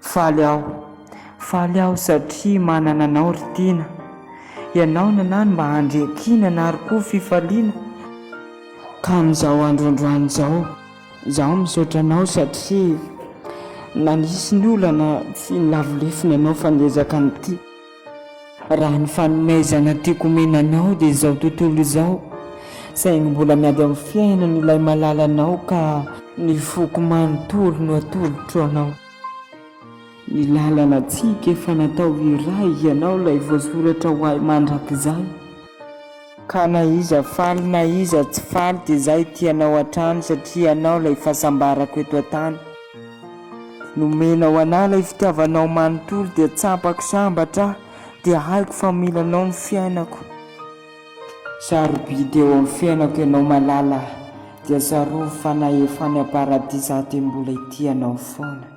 Faly aho, faly aho satria manana anao ry tiana. Ianao nanano mba handriankinana ary koa fifaliana. Ka amin'izao andro androany izao, izaho misaotra anao satria na nisy ny olana tsy nilavo lefona ianao fa niezaka nitia. Raha ny fanomezana tiako omena anao dia izao tontolo izao, saingy mbola miady amin'ny fiainana ilay malalanao ka ny foko manontolo no atolotro anao. Ny lalana antsika efa natao iray, ianao ilay voasoratra ho ahy mandrakizay. Ka na iza faly na iza tsy faly dia zay tia anao hatrany satria ianao ilay fahasambarako eto an-tany. Nomenao anah ilay fitiavanao manontolo dia tsapako sambatra aho dia haiko fa mila anao ny fiainako. Sarobidy eo amin'ny fiainako ianao malala dia tsarovy fa na efa any am-paradisa aho dia mbola hitia anao foana.